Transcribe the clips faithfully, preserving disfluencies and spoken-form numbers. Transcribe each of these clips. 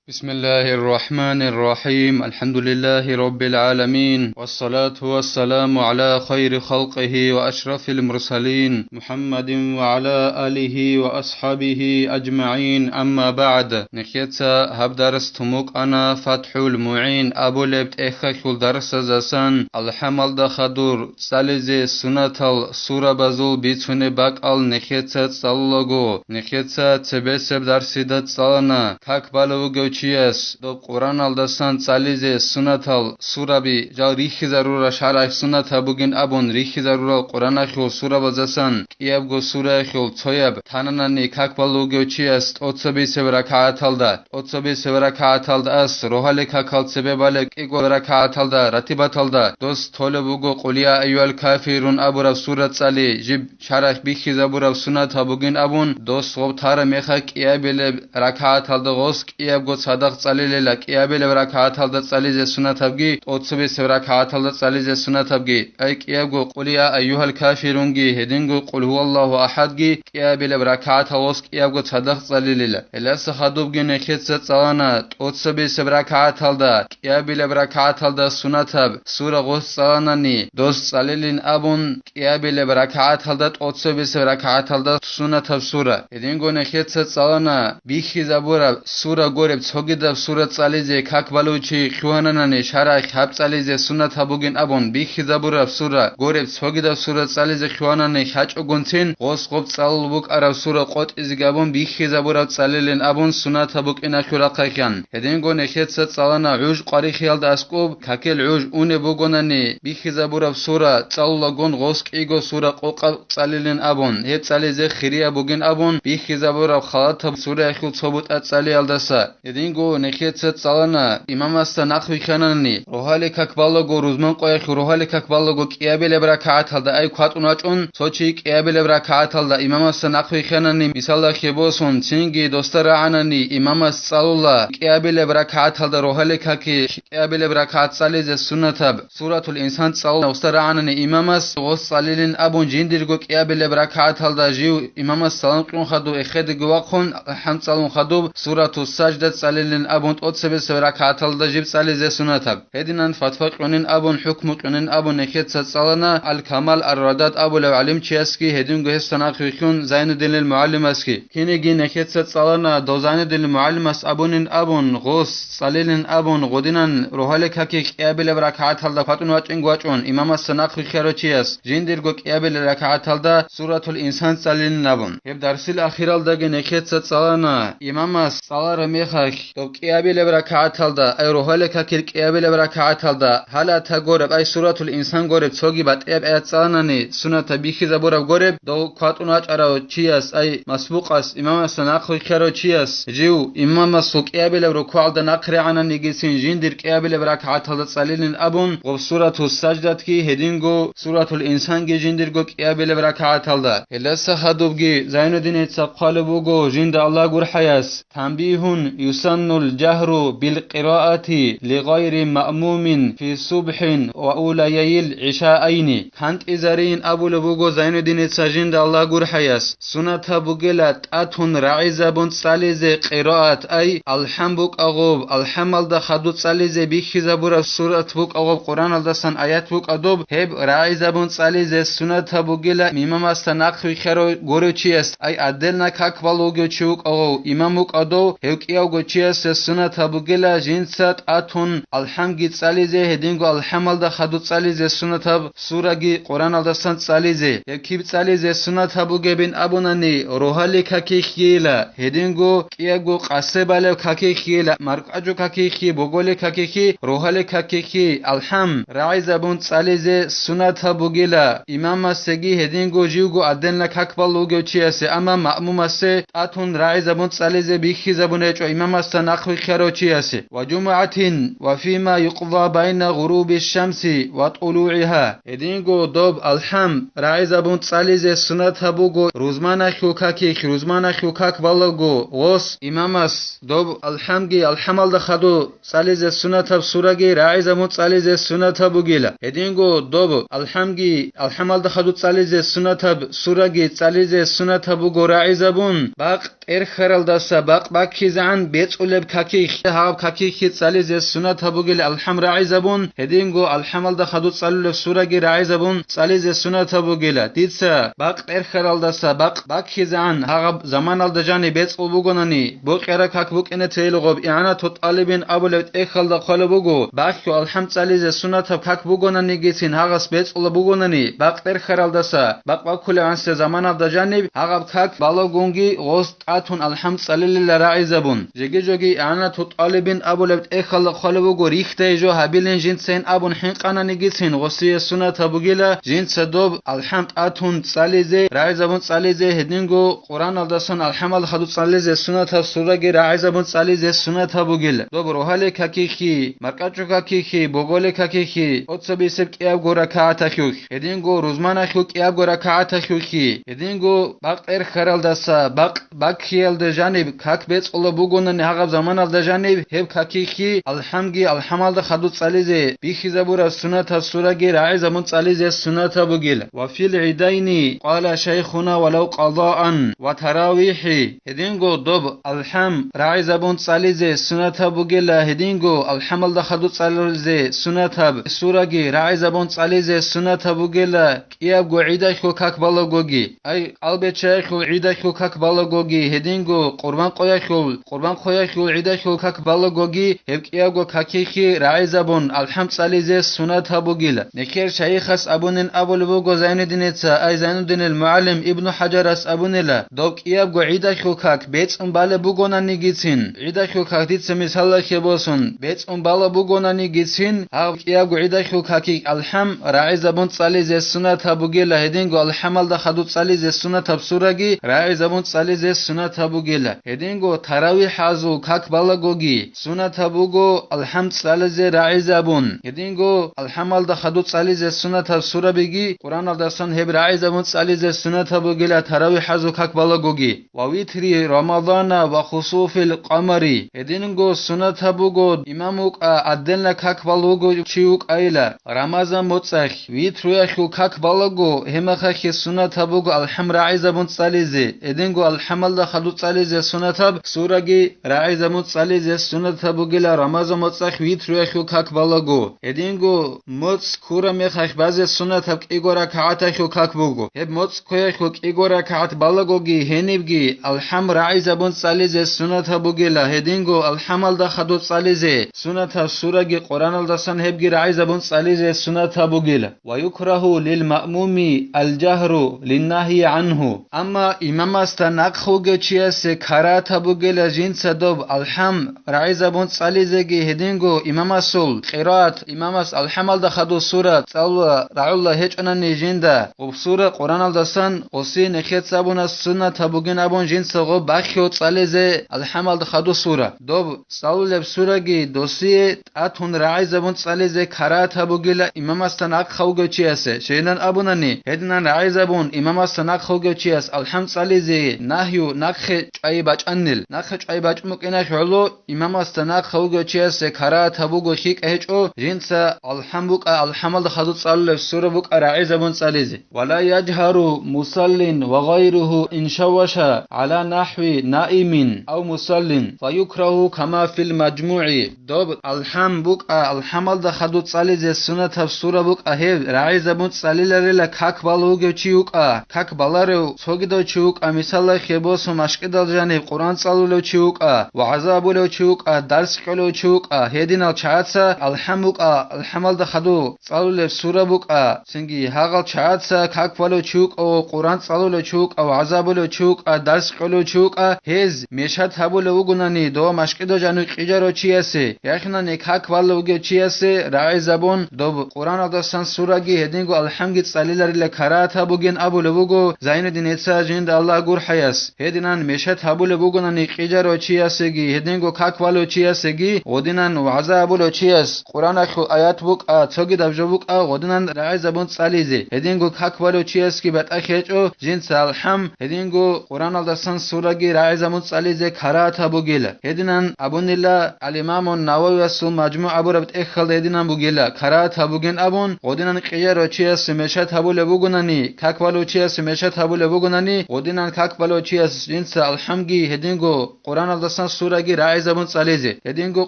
بسم الله الرحمن الرحيم. الحمد لله رب العالمين. والصلاة والسلام على خير خلقه وأشرف المرسلين محمد وعلى آله وأصحابه أجمعين. أما بعد. Нехеца гьаб дарс тумукъана ФатхӀул МугӀин абулеб тӀехьалъул дарсазасан. АлхӀамалда хадур цӀализе сунатал сурабазул бицунеб бакӀал нехеца цӀалулаго, нехеца цебесеб дарсида цӀалана, как балев вугев чияс доб Къураналдасан цӀализе сунатал сураби жал рихьизарура шаргӀалъ сунатаб бугин абун рихьизарурал Къураналъул сурабазасан кӀиябго сураялъул цояб тананани как балев вугев чияс тӀоцебесеб ракагӀаталда, тӀоцебесеб ракагӀаталда ас, рогьалил какал цебе балеб кӀиго ракагӀаталда, ратибаталда, дос толеб буго Къул я айюгьал кафирун абураб сура цӀали, жиб шаргӀалъ бихьизабураб сунатаб бугин абун, дос гъоб тараб мехалъ кӀиабилеб ракагӀаталда гъос кӀиябго цадахъ цӀалилила, кӀиабилеб ракагӀаталда цӀализе сунатабги, тӀоцебесеб ракагӀаталда цӀализе сунатабги, ай кӀиябго Къул я айюгьал кафирунги, гьединго Къул гьуваллагьу ахӀадги, кӀиабилеб ракагӀатал гъос кӀиябго цадахъ цӀалилила. Гьелдаса хадубги нехеца цӀалана тӀоцебесеб ракагӀаталда, кӀиабилеб ракагӀаталда сунатаб сура гъос цӀаланани, дос цӀалилин абун, кӀиабилеб ракагӀаталда, тӀоцебесеб ракагӀаталда сунатаб сура. Гьединго нехеца цӀалана бихьизабураб сура гореб цогидаб сура цӀализе как балев чи лъугьананани шаргӀалъ гьаб цӀализе сунатаб бугин абун бихьизабураб сура гореб цогидаб сура цӀализе лъугьанани лъачӀогонцин гъос гъоб цӀалул букӀараб сура къотӀизеги абун бихьизабураб цӀалилин абун сунатаб букӀиналъул рахъалъан. Гьединго нехеца цӀалана гӀуж къварихьиялда аскӀоб какил гӀуж унеб бугонани бихьизабураб сура цӀалулагун гъос кӀиго сура къокъаб цӀалилин абун, гьеб цӀализе хирияб бугин абун бихьизабураб халатаб сураялъул цо бутӀа цӀалиялдаса. Гьединго нехеца цӀалана имамасда нахъ вихьанани, рогьалил как балаго, рузман къоялъул рогьалил как балаго кӀиабилеб ракагӀаталда ай кватӀун вачӀун, цо чи кӀиабилеб ракагӀаталда имамасда нахъ вихьанани, мисалалъе босун, цинги досда рагӀанани имамас цӀалула кӀиабилеб ракагӀаталда рогьалил каки кӀиабилеб ракагӀат цӀализе сунатаб Суратул Инсан цӀалула, досда рагӀанани имамас гъос цӀалилин абун жиндирго кӀиабилеб ракагӀаталда жив имамас салам кьун хадуб эхедеги вахъун, алхӀам цӀалун хадуб, Суратус Сажда цӀалилин абун тӀоцебесеб ракагӀаталда жиб цӀализе сунатаб. Гьединан фатва кьунин абун, хӀукму кьунин абун нехеца цӀалана Ал-Камал Ар-Радад абулев гӀалимчиясги, гьединго гьесда нахъ вихьун Зайнуддинил мугӀалимасги. Кинеги нехеца цӀалана дов Зайнуддинил мугӀалимас абунин абун, гъос цӀалилин абун, гъодинан рогьалил каки кӀиабилеб ракагӀаталда кватӀун вачӀинги вачӀун, имамасда нахъ вихьарав чияс жиндирго кӀиабилеб ракагӀаталда Суратул Инсан цӀалилин абун. Гьеб дарсил ахиралдаги нехеца цӀалана, имамас цӀалараб мехалъ, доб кӀиабилеб ракагӀаталда, ай рогьалил какил кӀиабилеб ракагӀаталда, гьал ата гореб, ай Суратул Инсан гореб, цоги батӀияб аят цӀаланани, сунатаб бихьизабураб гореб, дов кватӀун вачӀарав чияс, ай масбукъас, имамасда нахъ вихьарав чияс, жив имамасул кӀиабилеб рукугӀалда нахъригӀананигицин жиндир кӀиабилеб ракагӀаталда цӀалилин абун, гъоб Суратус Саждатги, гьединго Суратул Инсанги жиндирго кӀиабилеб ракагӀаталда. Гьелдаса хадубги Зайнуддиница хъвалеб буго жинда Аллагь гурхӀаяс, Танбигьун: юсаннул жагьру бил къираати ли гъайри маъмумин фи субхӀин ва улаяйил гӀишаайни. КантӀизарин абулеб буго Зайнуддиница жинда Аллагь гурхӀаяс, сунатаб бугела тӀатун рагӀизабун цӀализе къираат, ай, алхӀам букӀа гъоб, алхӀамалда хадуб цӀализе бихьизабураб сурат букӀа гъоб, Къуръаналдасан аят букӀа доб, гьеб рагӀизабун цӀализе сунатаб бугела имамасда нахъ вихьарав гурев чияс, ай, отдельно как балев вугев чи вукӀа гъов, имам вукӀа дов, гьев кӀиявго чиясе сунатаб бугела жинца тӀатун алхӀамги цӀализе, гьединго алхӀамалда хадуб цӀализе сунатаб сураги Къуръаналдасан цӀализе. Гьеб киб цӀализе сунатаб бугебин абунани, рогьалил какихьейила, гьединго кӀиябго къасе балеб какихьейила, маркӀачӀул какихьи, боголил какихьи, рогьалил какихьи, алхӀам рагӀизабун цӀализе сунатаб бугила, имамасеги гьединго живго отдельно как балев вугев чиясе, амма маъмумасе тӀатун рагӀизабун цӀализе бихьизабун гьечӀо имамасда нахъ вихьарав чиясе. Ва жумугӀатин ва фима юкъза байна гъуруби шамси ва тӀулугӀиха. Гьединго доб алхӀам рагӀизабун цӀализе сунатаб буго рузманалъул какихь, рузманалъул как балаго гъос имамас доб алхӀамги алхӀамалда хадуб цӀализе сунатаб сураги рагӀизабун цӀализе сунатаб бугила. Гьединго доб алхӀамги алхӀамалда хадуб цӀализе сунатаб сураги цӀализе сунатаб буго рагӀизабун, бакъ тӀерхьаралдаса бакъ баккизегӀан бецӀ тӀулеб какихь, гьаб какихьги цӀализе сунатаб бугила алхӀам рагӀизабун, гьединго алхӀамалда хадуб цӀалулеб сураги рагӀизабун цӀализе сунатаб бугила. Дица бакъ тӀерхьаралдаса бакъ баккизегӀан гьаб заманалда жаниб бецӀул бугонани, бокьараб как букӀине тейилгъуб, ИгӀанату тӀалибин абулеб тӀехьалда хъвалеб буго, бахьу алхӀам цӀализе сунатаб как бугонанигицин гьагъас бецӀулаб бугонани, бакъ тӀерхьаралдаса бакъ баккулебгӀанасеб заманалда жаниб гьагъаб как балагунги гъос тӀатун алхӀам цӀалилила рагӀизабун. Жеги-жоги ИгӀанату тӀалибин абулеб тӀехьалда хъвалеб буго, рихьдай жо гьабилин жинцайин абун хӀинкъананигицин гъосие сунатаб бугила жинца доб алхӀам тӀатун цӀализе, рагӀизабун цӀализе, гьединго Къуръаналдасан алхӀамалда хадуб цӀализе сунатаб сураги рагӀизабун цӀализе сунатаб бугила. Доб рогьале какихьи, маркӀачӀу какихьи, боголе какихьи, тӀоцебесеб кӀиябго ракагӀаталъулъ, гьединго рузманалъул кӀиябго ракагӀаталъулъги, гьединго бакъ тӀерхьаралдаса бакъ баккиялда жаниб как бецӀулаб бугонани гьагъаб заманалда жаниб, гьеб какихьи алхӀамги алхӀамалда хадуб цӀализе бихьизабураб сунатаб сураги рагӀизабун цӀализе сунатаб бугила. Ва фил гӀидайни, къала шайхуна, валав къадаан, ва таравихӀи, гьединго доб алхӀам рагӀизабун цӀализе сунатаб бугила, гьединго алхӀамалда хадуб цӀализе сунатаб сураги рагӀизабун цӀализе сунатаб бугила, кӀиябго гӀидалъул как балагоги, ай, кӀалбиччаялъул гӀидалъул как балагоги, гьединго къурбан къоялъул, къурбан хъвеялъул гӀидалъул как балагоги, гьеб кӀиябго какихьи рагӀизабун алхӀам цӀализе сунатаб бугила. Нехер шайихас абунин абулеб буго Зайнуддиница, ай, Зайнуддинил мугӀалим Ибну ХӀажарас абунила, доб кӀиябго гӀидалъул как бецӀун балеб бугонанигицин, гӀидалъул как дица мисалалъе босун, бецӀун балеб бугонанигицин, гьаб кӀиябго гӀидалъул какихь алхӀам рагӀизабун цӀализе сунатаб бугила, гьединго алхӀамалда хадуб цӀализе сунатаб сураги рагӀизабун цӀализе сунатаб бугила. Гьединго таравихӀазул как балагоги сунатаб буго алхӀам цӀализе рагӀизабун. Гьединго алхӀамалда хадуб цӀализе сунатаб сурабиги Къуръаналдасан гьеб рагӀизабун цӀализе сунатаб бугила таравихӀазул как балагоги. Ва витри Рамадана ва хусуфил къамари. Гьединго сунатаб буго имам вукӀа, отдельно как балуго чи вукӀайила, Рамазан моцӀалъ, витруялъул как балаго, гьеб мехалъги сунатаб буго алхӀам рагӀизабун цӀализе, гьединго алхӀамалда хадуб цӀализе сунатаб сураги рагӀизабун цӀализе сунатаб бугила Рамазан моцӀалъ витруялъул как балаго, гьединго моцӀ ккураб мехалъ базе сунатаб кӀиго ракагӀаталъул как буго. Гьеб моцӀ ккоялъул кӀиго ракагӀат балагоги гьенибги алхӀам рагӀизабун цӀализе сунатаб бугила, гьединго алхӀамалда хадуб цӀализе сунатаб сураги Къуръаналдасан гьебги рагӀизабун цӀализе сунатаб бугила. Ва юкрагьу лил маъмуми алжагьру линнагьйи гӀангьу. Амма имамасда нахъ вугев чиясе карагьатаб бугила жинца доб алхӀам рагӀизабун цӀализеги, гьединго имамасул къираат, имамас алхӀамалда хадуб сура цӀалула рагӀула гьечӀонани жинда, гъуб сура Къуръаналдасан гъосие нехеца абуна суннатаб бугин абун жинца гъоб бахьо цӀализе алхӀамалда хадуб сура. Доб цӀалулеб сураги досие тӀатун рагӀизабун цӀализе карагьатаб бугила имамасда нахъа вугев чиясе. Щайилан абунани, гьединан рагӀизабун имамасда нахъа вугев чияс алхӀам цӀализе нагью нахъе чӀвай бачӀанил, нахъе чӀвай бачӀун букӀиналъ гӀоло, имамасда нахъа вугев чиясе карагьатаб буго, лъикӀ гьечӀо жинца алхӀам букӀа, алхӀамалда хадуб цӀалулеб сура букӀа рагӀизабун цӀализе. Ва ла яжгьару мусаллин ва гъайругьу ин шавваша гӀала нахӀви наимин ав мусаллин, фа юкрагьу кама фил мажмугӀи. Доб алхӀам букӀа, алхӀамалда хадуб цӀализе сунатаб сура букӀа, гьеб рагӀизабун цӀалиларила как балев вугев чи вукӀа, как баларев цогидав чи вукӀа, мисалалъе босун, машкӀидал жаниб Къуръан цӀалулев чи вукӀа, вагӀза абулев чи вукӀа, дарс кьолев чи вукӀа, гьединал чагӀаца алхӀам букӀа, алхӀамалда хадуб цӀалулеб сура букӀа, цинги гьагъал чагӀаца как балев чи вукӀа ва Къуръан цӀалулев чи вукӀа, вагӀза абулев чи вукӀа, дарс кьолев чи вукӀа, гьез мешат гьабулев вугонани дова машкӀидал жанив кьижарав чиясе, яхинани как балев вугев чиясе рагӀизабун, доб Къуръаналдасан сураги гьединго алхӀамги цӀалиларила карагьатаб бугин абулеб буго Зайнуддиница, жинда Аллагь гурхӀаяс. Гьединан мешат гьабулеб бугонани кьижарав чиясеги, гьединго как балев чиясеги, гъодинан вагӀза абулев чияс Къуръаналъул аят букӀа, цогидаб жо букӀа, гъодинан рагӀизабун цӀализе, гьединго как балев чиясги батӀа гьечӀо жинца алхӀам, гьединго Къуръаналдасан сураги рагӀизабун цӀализе карагьатаб бугила. Гьединан абунила ал-Имамун Нававиясул Мажмуъ абураб тӀехьалда гьединан бугила, карагьатаб бугин абун, гъодинан кьижарав чиясе мешат гьабулеб бугонани, как балев чиясе мешат гьабулеб бугонани, гъодинан как балев чияс жинца алхӀамги гьединго Къуръаналдасан сураги рагӀизабун цӀализе. Гьединго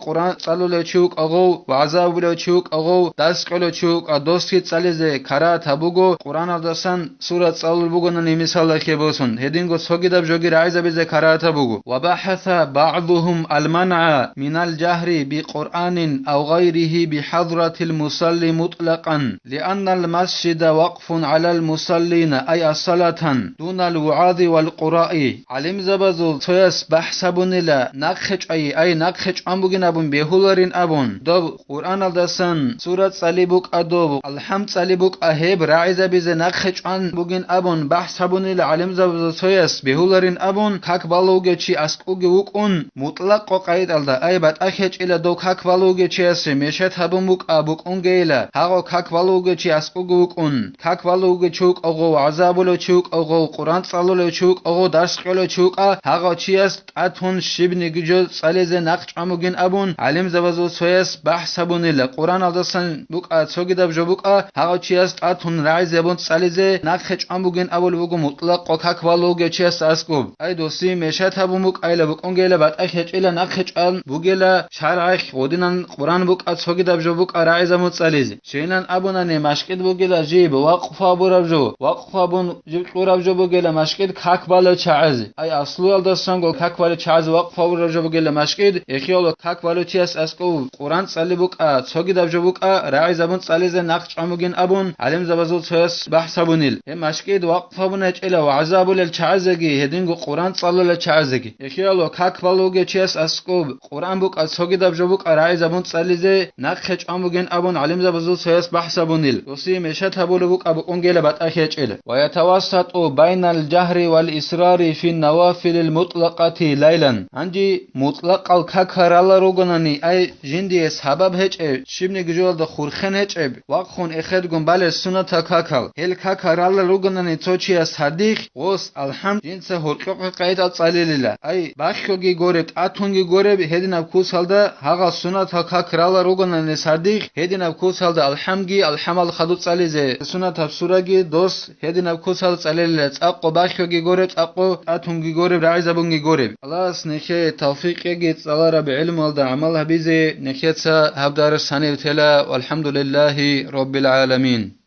Къуран цӀалулев чи вукӀа гъов, вагӀза гьабулев чи вукӀа гъов, дарс кьолев чи вукӀа досги цӀализе карагьатаб буго, Къураналдасан сура цӀалул бугонани мисалалъе босун, гьединго цогидаб жоги рагӀизабизе карагьатаб буго. Ва бахӀаса багӀдухум алманъа минал жагьри бикъуръанин ав гъайригьи бихӀадратил мусалли мутӀлакъан, лианнал масжида вакъфун гӀалал мусаллина, ай ассалатан, дунал вугӀази вал къураи. ГӀалимзабазул цояс бахӀс гьабунила, нахъе чӀвай, ай нахъе чӀван бугин абун бегьуларин абун, доб Къуръаналдасан сура цӀали букӀа доб, алхӀам цӀали букӀа гьеб рагӀизабизе нахъе чӀван бугин абун бахӀс гьабунила гӀалимзабазул цояс бегьуларин абун, как балугев чи аскӀовги вукӀун, мутӀлакъго къайдалда, ай батӀа хечӀила дов как балугев чиясе мешат гьабун букӀа букӀунгейила, гьагъав как балугев чи аскӀовги вукӀун, как балугев чи вукӀа гъов, вагӀза гьабулев чи вукӀа гъов, Къуръан цӀалулев чи вукӀа гъов, дарс кьолев чи вукӀа, гьагъав чияс тӀатун щибниги жо цӀализе нахъ чӀван бугин абун, гӀалимзабазул цояс бахӀс гьабунила, Къуръаналдасан букӀа, цогидаб жо букӀа, гьагъав чияс тӀатун рагӀизабун цӀализе нахъе чӀван бугин абулеб буго мутӀлакъго как балугев чияс аскӀоб. Ай досие мешат гьабун букӀайила, букӀунгейила, батӀа хечӀила, нахъе чӀван бугела, шаргӀалъ гъодинан Къуръан букӀа, цогидаб жо букӀа рагӀизабун цӀализе. Щайилан абунани, машкӀид бугела жиб вакъфу гьабураб жо, вакъфу гьабун жиб кьураб жо бугела машкӀид как балев чагӀазе. Ай аслуялдасанго как балев чагӀазе вакъфу гьабураб жо бугела машкӀид, эхиялъ как балев чияс аскӀов Къуръан цӀали букӀа, цогидаб жо букӀа, рагӀизабун цӀализе нахъ чӀван бугин абун, гӀалимзабазул цояс бахӀс гьабунил. Гьеб машкӀид вакъфу гьабун гьечӀила вагӀза гьабулел чагӀазеги, гьединго Къуръан цӀалулел чагӀазеги. Эхиялъ как балугев чияс аскӀоб Къуръан букӀа, цогидаб жо букӀа рагӀизабун цӀализе нахъе чӀван бугин абун гӀалимзабазул цояс бахӀс гьабунил. Досие мешат гьабулеб букӀа букӀунгейила, батӀа хечӀила. Ва ятавассатӀу байнал жагьри вал исрари фин навафилил мутӀлакъати лайлан. Гьанже мутӀлакъал какал ралел ругонани, ай жиндие сабаб гьечӀеб, щибниги жоялда хурхен гьечӀеб, вахъун эхедгун балел суннатал какал. Гьел какал ралел ругонани цо чияс гьадихъ, гъос, алхӀамд, жинца гьоркьохъе къайдал цӀалилила. Ай, бахьоги гореб, тӀатунги гореб, гьединаб кусалда гьагъал суннатал как ралел ругонани сардихъ, гьединаб кусалда алхӀамги, алхӀамал хадуб цӀализе, суннатаб сураги дос, гьединаб кусал цӀалилила, цӀакъго бахьоги гореб, цӀакъго тӀатунги гореб, рагӀизабунги гореб. Аллагьас нехее тавфикъ кьеги цӀалараб гӀилмуялда гӀамал гьабизе, нехеца гьаб дарс гьанив тела, валхӀамдулиллагьи раббил гӀаламин.